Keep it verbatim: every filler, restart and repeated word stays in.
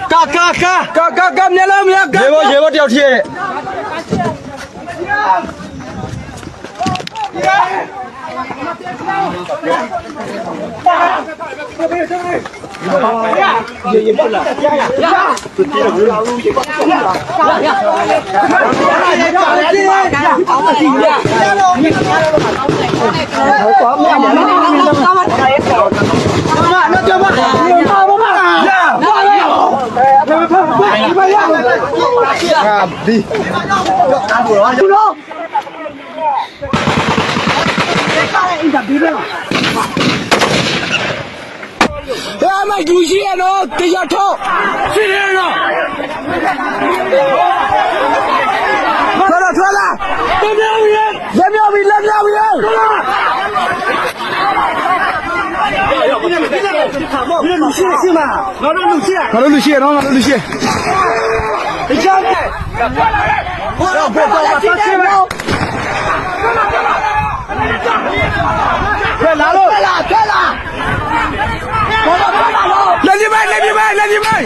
Ka, ka, ka. Ka, ka, ka, mnelo mya, ka, ye wo, ka. Ye wo, tyaw thie. Ê, mày đuổi gì nó, cái giờ thọ. Xin lỗi nó. Thua là, thua là. Lên nhau đi, lên nhau đi. Nó đuổi gì, nó đuổi gì. Lên đi mày, lên đi mày, lên đi mày.